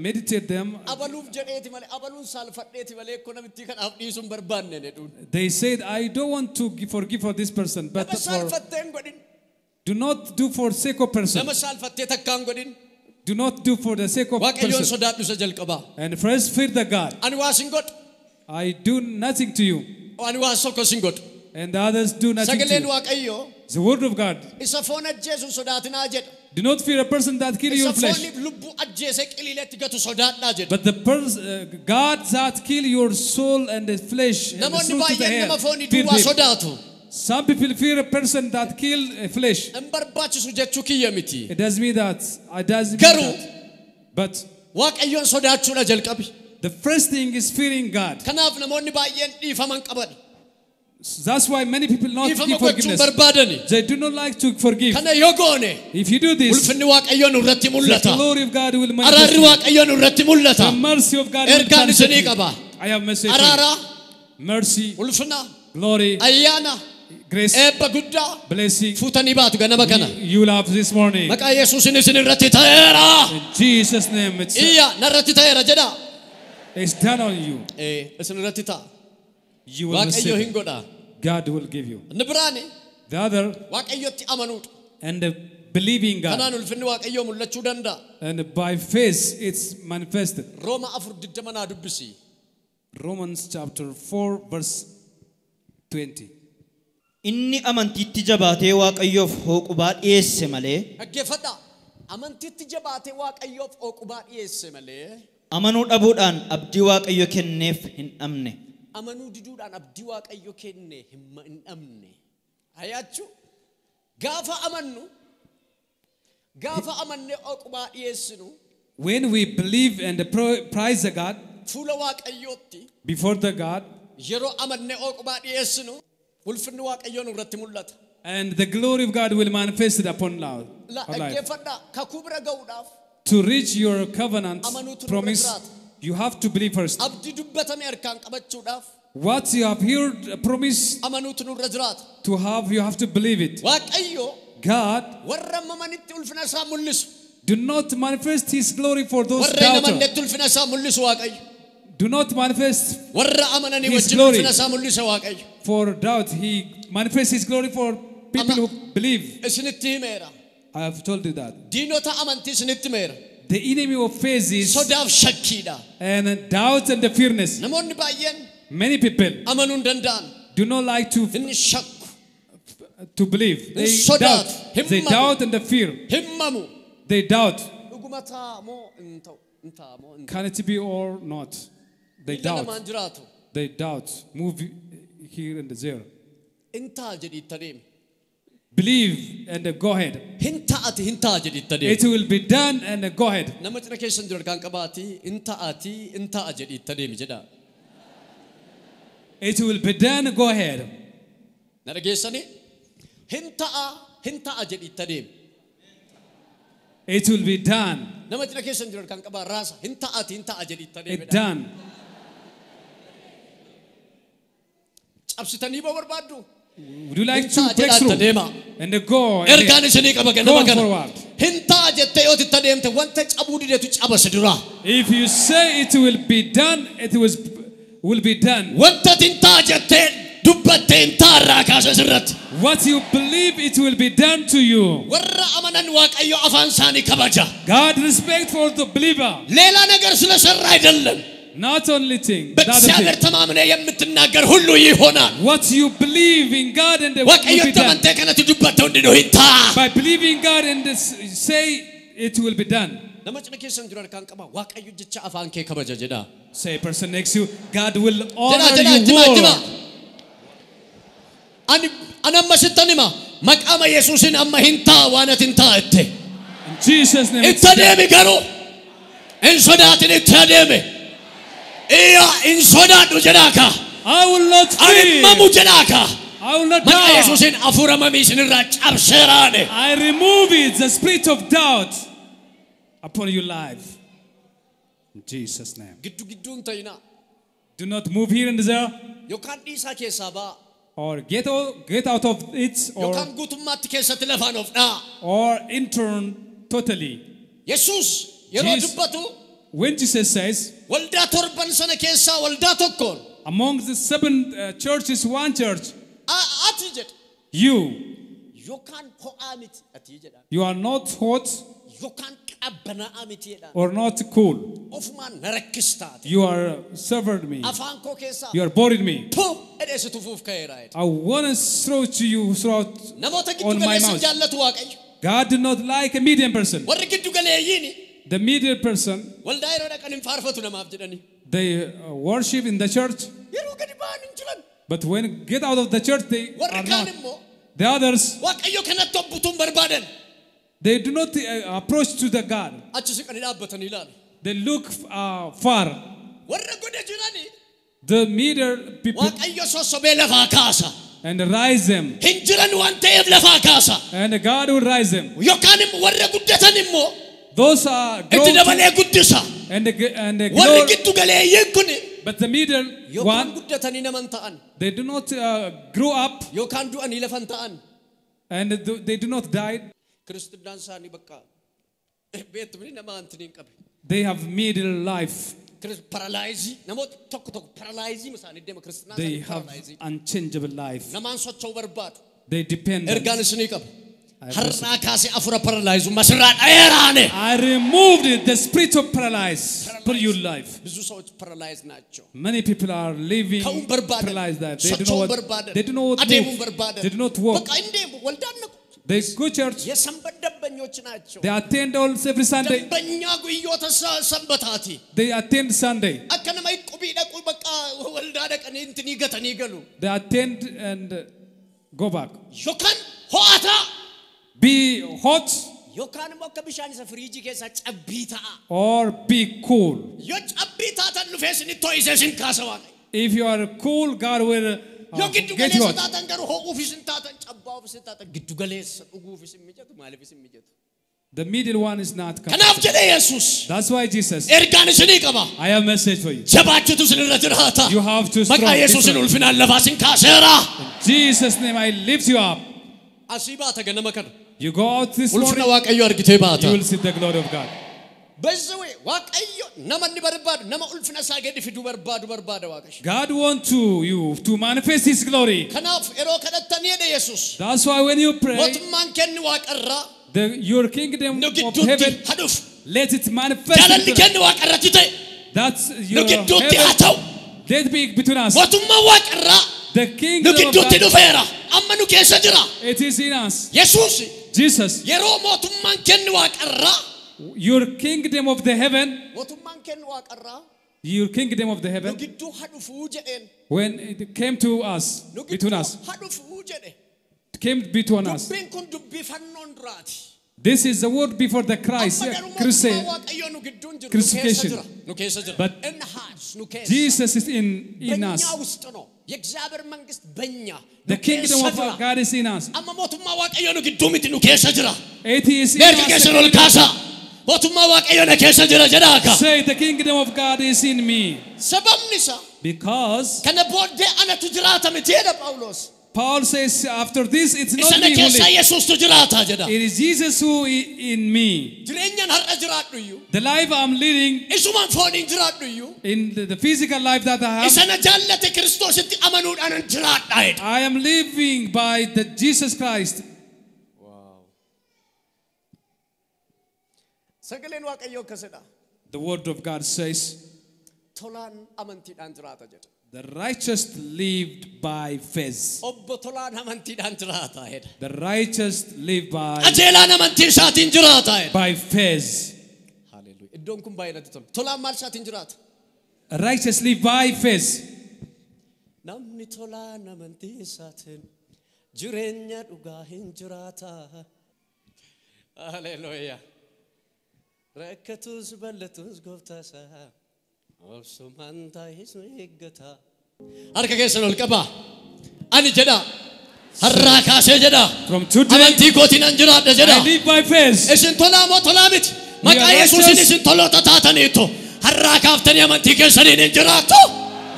meditate them, abaluuf jedheeti malee abaluun saalfadheeti malee akkoo namittii kanaaf dhiisuu hin barbaanne jedhuun. they said, I don't want to forgive for this person, but Nama for, saalfattee hin godhin. do not do for sake of person. Nama saalfattee takkaa hin godhin. Do not do for the sake of Waaqayyoon person. sodaadhu isa jalqabaa. And first fear the God. Ani waa sin godhu. I do nothing to you. Ani waa tokko sin godhu. And the others do nothing to Sagaleen you. Waaqayyoo The word of God. isa foon ajjeesu sodaatinaa jedha. Do not fear a person that kill Isa your flesh. fooniif lubbuu ajjeesee qiliileetti gatu sodaadhaa jedha. But the person, God that kill your soul and the flesh and the Namoonni soul to the baay'een nama hell. foonii Fear duwwaa them. sodaatu. Some people fear a person that kill a flesh. Hin barbaachisu jechuu kiyya miti. It doesn't mean that. It doesn't mean Garuu that. But Waaqayyoon sodaachuudha jalqabi. the first thing is fearing God. Kanaaf namoonni baay'een dhiifama hin qaban. That's why many people not Dhiifama give gochuu forgiveness. barbaadani. They do not like to forgive. Kana yoo goone If you do this, ulfinni Waaqayyoo nurratti the mul'ata. glory of God will manifest. Araarri Waaqayyoo nurratti mul'ata. The mercy of God will Ergaan manifest. isinii qaba. I have message. for you. Araara, Mercy, ulfina, glory, ayyaana, grace, eebba guddaa blessing. fuutanii baatu ganama kana. You will have this morning. Maqaa Yesuusin isin irratti ta'eera. In Jesus' name, Iyya narratti ta'eera jedha. it's done on you. Isin irratti ta'a. You will Waaqayyo receive. hin godha. God will give you. Inni biraani The other, Waaqayyotti amanuudha. and the believing God. Kanaan ulfinni Waaqayyoo mul'achuu danda'a. And by faith, it's manifested. Rooma 4:20 naa dubbisi. Romans chapter 4, verse 20. Inni amantiitti jabaatee Waaqayyoof hooqubaa dhiyeesse malee Dhaggeeffadhaa. Amantiitti jabaatee Waaqayyoof hooqubaa dhiyeesse malee amanuu dhabuudhaan abdii Waaqayyo kenneef hin dhabne. amanuu diduudhaan abdii Waaqayyo kenne hin dhabne. Hayaachuu gaafa amannu gaafa amannee hooqubaa dhiyeessinu When we believe and praise the God fuula Waaqayyootti before the God, yeroo amannee hooqubaa dhiyeessinu ulfinni Waaqayyoo nurratti mul'ata. and the glory of God will manifest it upon our La our life. dhaggeeffadhaa kakuu bira ga'uudhaaf To reach your covenant Amanuutu nurra promise, jiraata. you have to believe first. Abdii dubbatame harkaan qabachuudhaaf What you have heard, a promise amanuutu nurra jiraata. to have, you have to believe it. Waaqayyo God warra amanitti ulfina isaa mul'isu. do not manifest His glory for those Warra hin doubters. amannetti ulfina isaa mul'isu Waaqayyo. Do not manifest Warra amananii His wajjin glory. ulfina isaa mul'isa Waaqayyo. for doubt. He manifests His glory for people who believe. Isinitti himeera. I have told you that. Diinota amantii isinitti himeera. The enemy of faith is Sodaaf shakkiidha. and doubt and the fearness. Namoonni baay'een Many people amanuu hin danda'an. do not like to Inni shakku, to believe. They Sodaat. doubt. They Himmamu. doubt and the fear. himmamu. They doubt. Dhuguma ta'a moo hin ta'u? Hin ta'a moo hin ta'u? Can it be or not? They Miila doubt. lamaan jiraatu. They doubt. Move here and there. Hin ta'a jedhii itti adeemi. Believe and go ahead. Hin ta'ati hin ta'a jedhii itti adeemi. It will be done and go ahead. Nama cina keessan jiru harkaan qabaatii hin ta'ati hin ta'a jedhii itti adeemi jedhaa. It will be done. Go ahead. Na dhageessanii? Hin ta'a hin ta'a jedhii itti adeemi. It will be done. Nama cina keessan jiru harkaan qabaa raasa hin ta'ati hin ta'a jedhii itti adeemi. It done. Cabsitanii ba'uu barbaaddu? Would you like Hin to ta'a break jedhaa itti through adeema. and go Ergaan ahead? isinii qaba ganama Go kana. forward. Hin ta'a jettee yoo itti adeemte wanta cabuu didetu caba si duraa. If you say it will be done, it will be done. Wanta ati hin ta'a jettee dubbatte hin taarraa kaasa sirratti. What you believe, it will be done to you. Warra amanan Waaqayyo afaan isaanii kabaja. God respect for the believer. ሌላ ነገር ስለሰራ አይደለም። Not only thing, the other በእግዚአብሔር thing. ተማምነህ የምትናገር ሁሉ ይሆናል። What you believe in God and it will Waaqayyo be done. ተመንተህ kanatti dubbatte hundinuu hin ta'a. By believing God and this, say it will be done. Nama cina keessan jiru harkaan qaba. Waaqayyo jecha afaan kee kabaja jedha. Say person next to you, God will Jedha honor jedha your jima jima. word. Ani ani amma sittan hima maqaama Yesuusin amma hin ta'a waan ati hin taa'ette. In Jesus' name. It's Itti done. adeemi garuu hin sodaatin itti adeemi. Iyya hin sodaadhu jedhaa ka. I will not Ani fear. mamu jedhaa ka. I will not Maqaa die. Yesuusin hafuura mamii isinirraa cabseeraane. I remove it, the spirit of doubt upon your life. In Jesus' name. Giddu gidduu hin ta'inaa. Do not move here and there, Yookaan dhiisaa keessaa ba'a. or get out of it, or, Yookaan guutummaatti keessatti lafaan of dha'a. or enter totally. Yesuus yeroo Jesus- dubbatu When Jesus says, waldaa torban sana keessaa waldaa tokkoon among the seven churches, one church, ati jedhe you, yookaan ho'aa miti ati jedha you are not hot yookaan qabbanaa'aa miti jedha or not cool. ofumaan na rakkistaate You are severed me. afaan koo keessaa You are boring me. pu jedhee si tufuuf ka'eera jedhe. I want to throw to you throughout Namoota on giddu my galeessa mouth. jaallatu Waaqayyo. God did not like a medium person. Warri giddu galeeyyiin The medium person, waldaa yeroo dhaqan hin faarfatu namaaf jedhanii. they worship in the church, Yeroo gadi ba'an hin jiran. but when get out of the church, they Warri are kaan not. immoo The others, Waaqayyo kanatti obbutuun barbaadan. they do not approach to the God. Achi siqanii dhaabbatanii ilaalu. They look far. Warra goda jiranii The middle people Waaqayyo sossobee lafaa kaasa. and rise them, Hin jiran waan ta'eef lafaa kaasa. and God will rise them. Yookaan immoo warra guddatan immoo Those are itti grow dabalee guddisa. and the Warri glory, giddu galeeyyiin kun but the middle yookaan one, guddatanii nama hin ta'an they do not grow up yookaan du'anii lafa hin ta'an. and they do not die. Kiristinnaan isaanii bakka beektumni nama antiniin qabe. They have middle life. Paralaayizii namoota tokko tokko paralaayizii isaanii deema kiristinnaan They isaanii have paralaayizii. unchangeable life. Namaan socho'uu barbaadu. They depend. Ergaan isinii qaba. I Har'aa kaasee afura paralaayizummaa sirraa dheeraane. I removed it, the spirit of paralyze for your life. ብዙ ሰዎች ፓራላይዝ ናቸው። Many people are living Ka'uun barbaadan, paralyzed life. They do not socho'uun what, barbaadan, they do not adeemuun move. barbaadan. They do not walk. በቃ እንዴ ወልዳን ነው They go church. የሰንበት ደንበኞች ናቸው። They attend all every Sunday. ደንበኛ guyyoota ሰንበታቲ They attend Sunday. akka nama qubii dhaqu በቃ waldaa dhaqanii intinii gatanii galu. They attend and go back. Yookaan ho'ataa Be hot yookaan immoo akka bishaan isa firiijii keessaa cabbii ta'a. or be cool. Yoo cabbii taatan dhufee isinitti ho'isee isin kaasa Waaqayyo. If you are cool, God will Yoo giddu get you galeessa out. taatan garuu ho'uufis hin taatan, cabbaa'uufis hin taatan, giddu galeessa dhuguufis hin mijatu, maaliifis hin mijatu. The middle one is not coming. Kanaaf jedhee Yesuus That's why Jesus, ergaan isinii qaba. I have a message for you. Jabaachuutu isinirra jiraata. You have to strong. Maqaa be Yesuusin strong. ulfinaan lafaa isin kaaseera. In Jesus' name, I lift you up. Asii baata ganama kana. You go out this Ulfina morning, Waaqayyoo argitee baata. you will see the glory of God. በዚህ Waaqayyo nama inni barbaadu nama ulfina isaa gadi fiduu barbaadu barbaada Waaqayyo. God wants to you to manifest His glory. Kanaaf yeroo kadhattanii jedhe Yesuus. That's why when you pray, Mootummaan kenni waaqarraa your kingdom nu of gidduutti heaven, haa dhufu. let it manifest. Jaalalli kenni waaqarratti ta'e That's nu your gidduutti haa heaven. ta'u. Let be between us. Mootummaan waaqarraa The nu kingdom of gidduutti God, dhufeera. Amma nu keessa jira. it is in us. Yesuus Jesus, yeroo mootummaan kenni waaqarraa your kingdom of the heaven, mootummaan kenni waaqarraa your kingdom of the nu heaven, gidduu haa dhufuu jedheen. when it came to us, Nu between gidduu us, haa dhufuu jedhe. it came between us. Dubbiin kun dubbii fannoon duraati. This is the word before the Christ, Amma garuu Christ, mootummaan Waaqayyoo nu gidduu hin jiru. Nu keessa crucifixion. jira. Nu keessa jira. But In us, nu keessa. Jesus is in በእኛ us. ውስጥ ነው። የእግዚአብሔር መንግስት በእኛ nu The kingdom keessa of jira. God is in us. Amma mootummaa Waaqayyoo nu gidduu miti nu keessa jira. It is in Harka keessan ol us. kaasaa. Mootummaa Waaqayyoo na keessa jira jedhaa akka. Say the kingdom of God is in me. Sababni isaa Because kana booddee anatu jiraata miti jedha Phaawulos. Paul says after this it's not me who lives. It is Jesus who is in me. The life I'm leading, in the physical life that I have, I am living by the Jesus Christ. Wow. The word of God says, the righteous lived by faith. The righteous live by faith. Hallelujah. Righteous live by faith. Hallelujah. From today, I live by faith.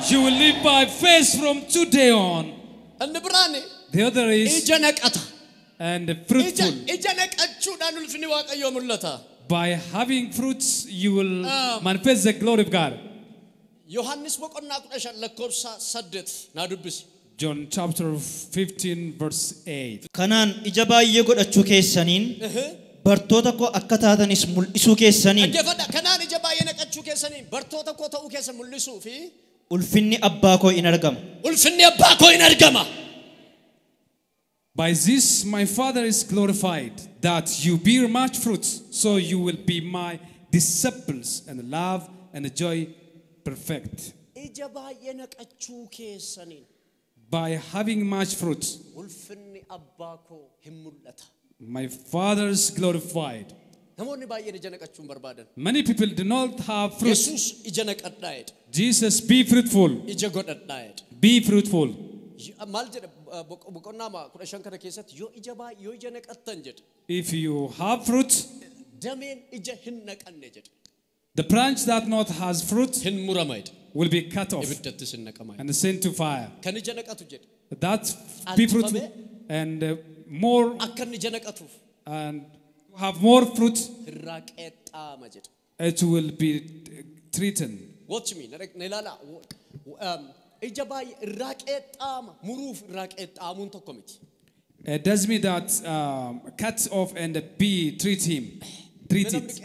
You will live by faith from today on. The other is and fruitful. By having fruits, you will manifest the glory of God. John chapter 15 verse 8. Kanaan ija baay'ee godhachuu keessaniin bartoota koo akka taatanis mul'isuu keessaniin. Kanaan ija baay'ee naqachuu keessaniin bartoota koo ta'uu keessan mul'isuu fi ulfinni abbaa koo in argama. Ulfinni abbaa koo in argama. By this my Father is glorified, that you bear much fruit, so you will be my disciples, and love and joy perfect. By having much fruit, my Father is glorified. Many people do not have fruit. Jesus, be fruitful. Be fruitful. If you have fruit, the branch that not has fruit will be cut off and sent to fire. That be fruitful and more and have more fruit, it will be threatened. Watch me. It does mean that cut off and be treat him. Treat it.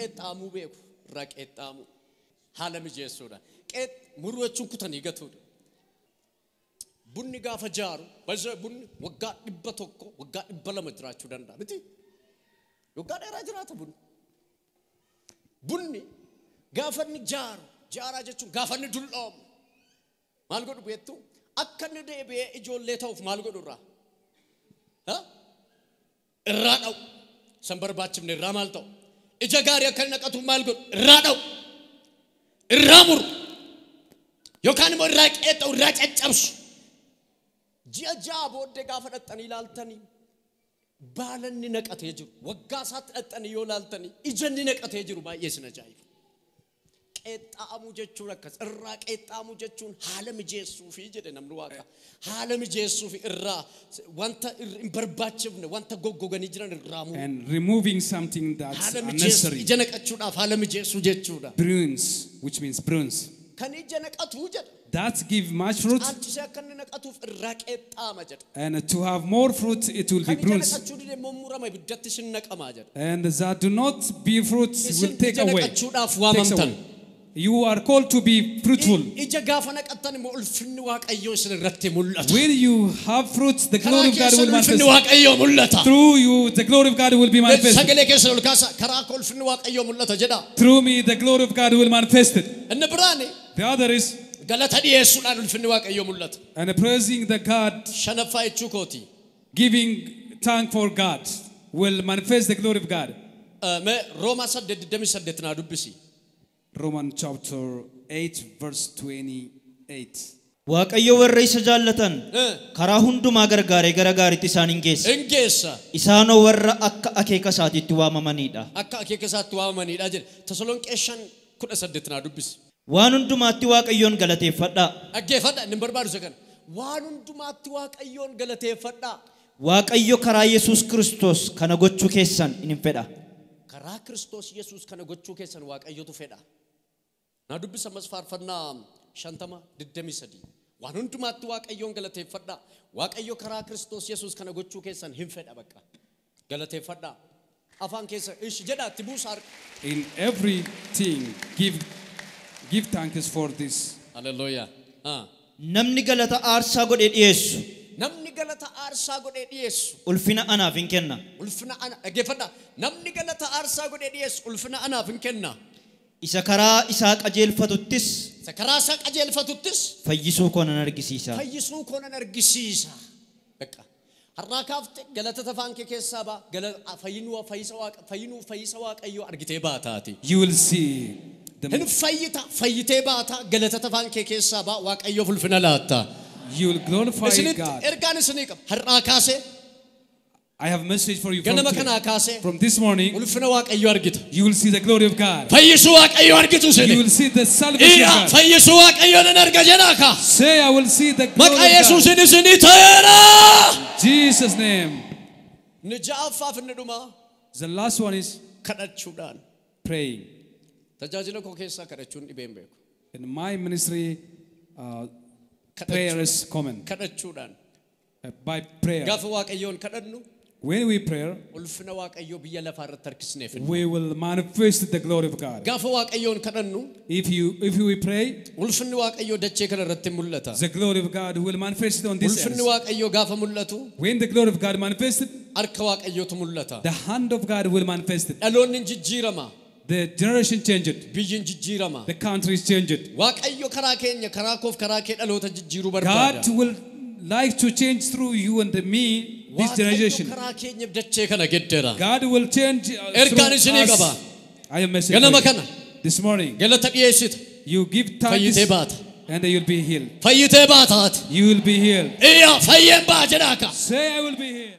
Maal godhu beektu akka inni deebi'ee ijoollee ta'uuf maal godhu irraa? Irraa dha'u. San barbaachifne irraa maal ta'u? Ija gaarii akka inni naqatuuf maal godhu? Irraa dha'u. Irraa muru. Yookaan immoo irraa qeexa'u, irraa caccabsu. Ji'a ja'a booddee gaafa dhaxxanii ilaaltanii baala inni naqatee jiru. Waggaa isaatti dhaxxanii yoo ilaaltanii ija inni naqatee jiru baay'ee sin ajaa'iba. Qeexxaamuu jechuun akkas irraa qeexxaamuu jechuun haala mijeessuu fi jedhe namni waaqa haala mijeessuu fi irraa wanta hin barbaachifne wanta goggoganii jiran irraa muru. And removing something that's unnecessary. Ija naqachuudhaaf haala mijeessuu jechuudha. Prunes, which means prunes. Kan ija naqatu jedha. That give much fruit. Caalchisee akka inni naqatuuf irraa qeexxaama jedha. And to have more fruit, it will be Kan ija prunes. naqachuu dide immoo murama ibiddatti sin naqamaa jedha. And that do not be fruit will take Isin ija away. naqachuudhaaf Takes waamamtan. away. You are called to be fruitful. Ija gaafa naqattan immoo ulfinni Waaqayyoo isin irratti mul'ata. When you have fruits, the glory of God Karaa will keessan ulfinni manifest. Waaqayyoo mul'ata. Through you, the glory of God will be manifested. Sagalee keessan ol kaasa karaa koo ulfinni Waaqayyoo mul'ata jedha. Through me, the glory of God will manifest it. Inni biraan The other is galata dhiyeessuudhaan ulfinni Waaqayyoo mul'ata. and praising the God, Shanaffaa jechuu kooti. giving thank for God will manifest the glory of God. Mee Roomaa 8:28 naa dubbisi. Romans chapter 8 verse 28. Waaqayyo warra isa jaallatan karaa hundumaa gargaaree gara gaariitti isaan hin geessa. Hin geessa. Isaanoo warra akka akeeka isaatiitti waamamanidha. Akka akeeka isaatti waamamanidha jedhe. Tasalonqee 5:18 naa dubbisi. Waan hundumaatti Waaqayyoon galateeffadhaa. Dhaggeeffadha inni barbaadu isa kana. Waan hundumaatti Waaqayyoon galateeffadhaa. Waaqayyo karaa Yesuus Kiristoos kana gochuu keessan in fedha. Karaa Kiristoos Yesuus kana gochuu keessan Waaqayyotu fedha. Na dubbisa ammas faarfannaa 50:23. Waan hundumaatti Waaqayyoon galateeffadhaa. Waaqayyo karaa Kiristoos Yesuus kana gochuu keessan hin fedha bakka. Galateeffadhaa. Afaan keessa ishi jedhaa itti buusaa harka. In everything, give thanks for this. Hallelujah. Namni galata aarsaa godhee dhiyeessu. Namni galata aarsaa godhee dhiyeessu. Ulfina anaaf hin kenna. Ulfina ana dhaggeeffadhaa. Namni galata aarsaa godhee dhiyeessu ulfina anaaf hin kenna. Isa karaa isaa qajeelfatuttis. Isa karaa isaa qajeelfatuttis. Fayyisuu koo nan argisiisa. Fayyisuu koo nan argisiisa. Bakka. Har'aa kaafte galata afaan kee keessaa ba'a. Galata fayyinuu fayyisa Waaqa fayyinuu fayyisa Waaqayyoo argitee baataati. You will see the Hin fayyita fayyitee baata galata afaan kee keessaa ba'a Waaqayyoof ulfina laatta. You will glorify God. Ergaan isinii qaba. Har'aa kaasee I have a message for you from ganama today. kanaa kaasee From this morning, ulfina Waaqayyoo argita. you will see the glory of God. Fayyisuu Waaqayyoo argitu You isinii. will see the salvation Iya of God. fayyisuu Waaqayyoo nan arga jedhaa kaa. Say, I will see the glory Maqaa of God. Yesuusin isinii ta'eera. Jesus' name. Inni ja'affaaf inni dhumaa The last one is kadhachuudhaan. praying. Tajaajila koo keessaa kadhachuun dhibee hin beeku. In my ministry, prayer is common. Kadhachuudhaan. By prayer. Gaafa Waaqayyoon kadhannu When we pray, ulfina Waaqayyoo biyya lafaa irratti harkisneef. we will manifest the glory of God. Gaafa Waaqayyoon kadhannu If we pray, ulfinni Waaqayyoo dachee kana irratti mul'ata. the glory of God will manifest on this Ulfinni earth. Waaqayyoo gaafa mul'atu When the glory of God manifested, harka Waaqayyootu mul'ata. the hand of God will manifest it. Dhaloonni hin jijjiirama. The generation changed. Biyyi hin jijjiirama. The country changed. Waaqayyo karaa keenya karaa koof karaa kee dhaloota jijjiiruu barbaada. God will like to change through you and me this Waaqayyo generation. karaa keenya dachee kana geddera. God will change Ergaan through isinii qaba. us. I am message Ganama for you. kana. This morning, Galata dhiyeessita. you give thanks Fayyitee baata. and you'll be healed. Fayyitee baataati. You will be healed. Iyya fayyeen ba'a jedhaa ka. Say, I will be healed.